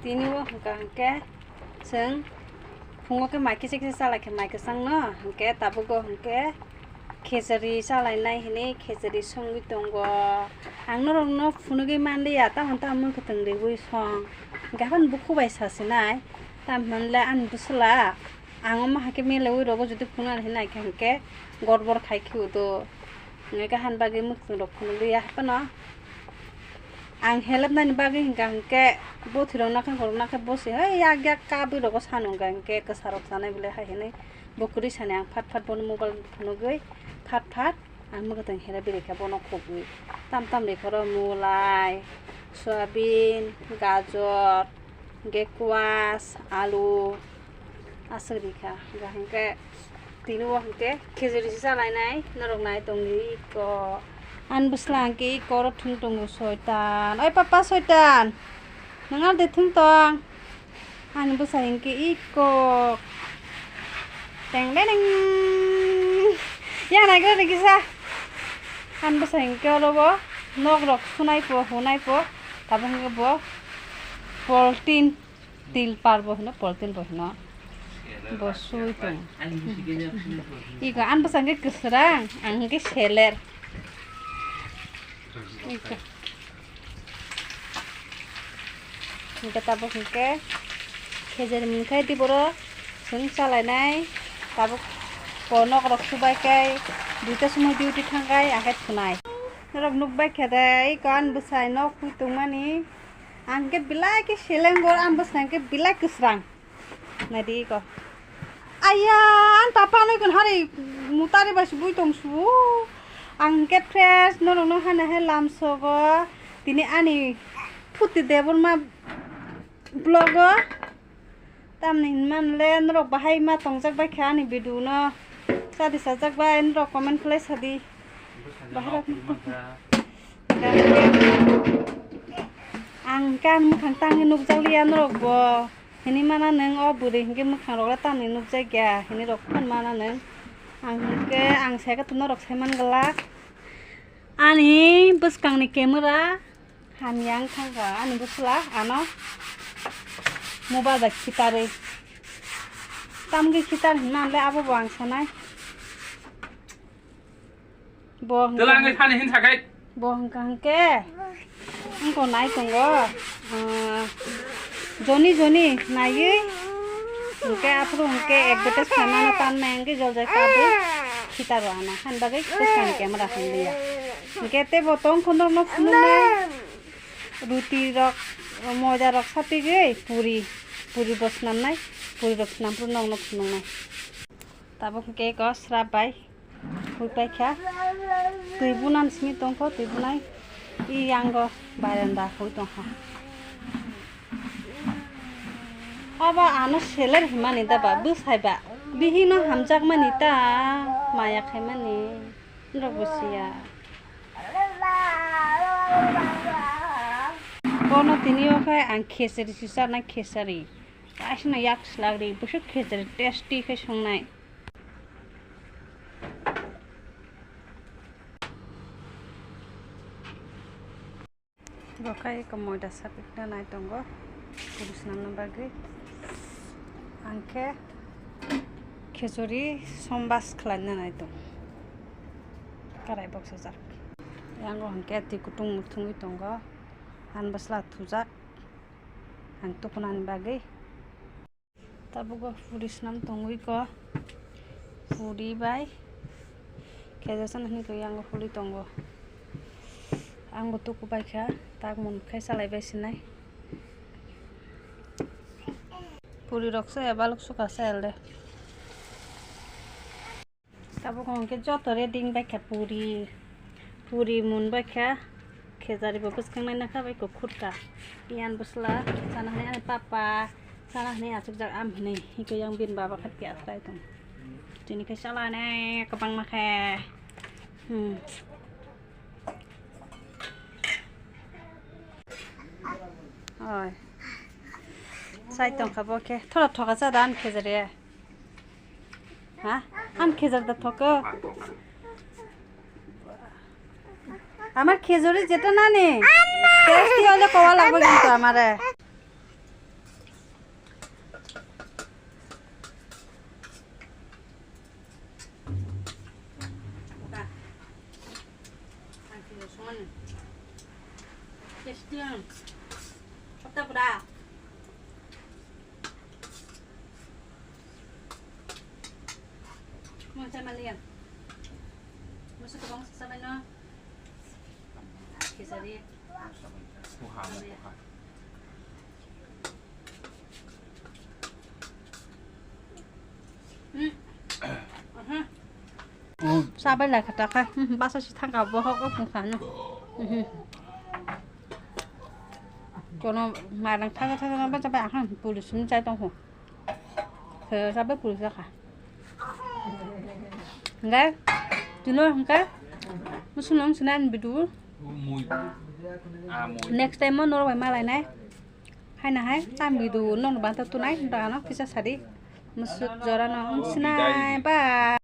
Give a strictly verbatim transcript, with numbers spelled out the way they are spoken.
Tini o hwnkha hwnkhe chwng phungo khe mai kisa kisa chalai khe mai kwchangno hwnkhe tabuk o hwnkhe khejari chalainai hinwi khejari songwi tongo. Ang norokno phunugwi manliya, tamoni tamo mwkhwtwng riwi song. Hwnkhe haphano bukhuk bai sasinai, tamhinle ani bwsla ang omo hai khe melewi rogo jodi phunuknani hinwi naikha hwnkhe gorbor khai khiudo. Hwnkhe han bagwi mwkhwtwng rok phunukliya haphano. Ang helpnani bagwi hwnkha hwnkhe bothwirok nakha, borok nakha bosi hai yak yak kabwi rogo sano hwnkha hwnkhe kwsarok chanai bwlai hai hinwi bo kwrwi sani ang phat phat bono mobile phunugwi phat phat ang mwkhwtwng hera birikha bono khukgwi. Tam tam rikhoro mulai, soyabin, gajor, hwnkhe kuas, alu aswk rikha. Hwnkha hwnkhe tini o hwnkhe khejori se chalainai norok nai tongdi iko. Ani bwsla hwnkhe iko oro thwng tongo soitan. Oi papa soitan, nwng aro de thwng tong? Ani bwsai hwnkhe iko teng deneng. Yang naigra rikisa. Ani bwsai hwnkhe oro bo nok rok sunai po hunai po. Tabuk hwnkhe bo poltin. Tilpar bo hino, poltin bo hino. Bo sui tong. Iko ani bwsang khe kwswrang, ang hwnkhe seler. Iko. Hwnkhe tabuk hwnkhe khejari mwnkhai di boro chwng chalainai. Tabuk bo nok rok subai kai duita somoi duty thangkai, ang khe thunai. Norok nukbai khe de, iko ani bwsai nok hui tongmani. Ang khe belai khe seleng gor, ang bwsai khe belai kwsrang. Naidi iko. Aya, ang papa noi kun hari mutari bai subui tong su. Ang khe fresh norok no hana hai lamsogo. Tini ani phuti Debbarma vlog o. Tamni hinmani le norok bahai ma tongjak bai kha ani video no. Sadi sajak bai norok comment khlai sadi. Bahai rok. Ang kan mukhang tangwi nukjak liya norok bo. Hini mana nwng o bwrwi hinkhe mukhang rok le tamni nukjak ya. Hini rok phano mana nwng. Ang hinkhe ang sai khe norok sai man glak. Ani bwskang ni camera. Hamya wng thangkha ani bwsla ano mobile bai khitarwi. Tamgwi khitar hinma le abo bo ang sanai. Bo hwnkhe Twlang wngwi thani hin sakai. Bo hwnkha hwnkhe wngkha nai tongo. Ah, joni joni naiwi hwnkhe aphuru hwnkhe advertise khaimano tannai hwnkhe joljak tabwi khitaro ano. Hani bagwi bwskang camera hamliya. Hwnkhe teibo tongkha norokno phunuknai ruti rok, moida rok sapigwi puri, puri bo swnamnai, puri rok swnam phuru nokno phunuknai. Tabuk hwnkhe eko srap bai hui paikha, twi bunan simi tongkho, twi bunai i yango baranda hui tongkha. Abo ano seler himani da ba, bwsai ba, bihikno hamjakmani ta, maya khaimani. Norok bo siya. Bono tini o khe ang khesari si charnai, khesari. Kaisa no yak slagri, bwswk khesari tasty khe songnai. Bo khe eko moida sapikna nai tongo, puri swnamna bagwi. Ang khe khichuri sombas khlaina nai tongo. Karai boksajak. Yango hwnkhe twi kutung muthungwi tongo. Ani bwsla thujak. Ang tukunani bagwi. Tabuk o puri swnam tongwi ko. Puri bai khejasano hinwi ko yango puri tongo. Ang bo tuku bai kha, tak mun khai salai bai sinai. Puri rok se balok suka se elde. Tabuk hwnkhe joto ready wngbaikha puri, puri munbaikha, khejari bo bwskangnai nakha bai kukhurka. Yang bwsla chana hwnwi ani papa, chana hwnwi achukjak am hwnwi, hikhe yang bini baba khatkhe achai tong. Tini khe chalani kwbangma khe. Hmm. Oi. Chai tongkha bo khe. Thora thoka cha da ani khejari. Ha? Ani khejari da thoko. Amar khejuri jeta nani. Tasty hoile kowa lagbo kintu amare. Pura. Mo chai maliya. Musu kebang sasa baino. Kisari. Kuha, kuha. Sabai lai kha ta kha. Basa si thang ka bohok o phung kha no. Kono marang thaga thaga no bacha bai akhang puli sum chai tong ho. Khe sabai puli sa kha. Hingke tino hingke musu nong sinan bidu. Mui. Ah, mui. Next time mo norok bai malai nai. Hai na hai tam bidu nong banta tunai dano kisa sadi. Musuk jora no sinai ba.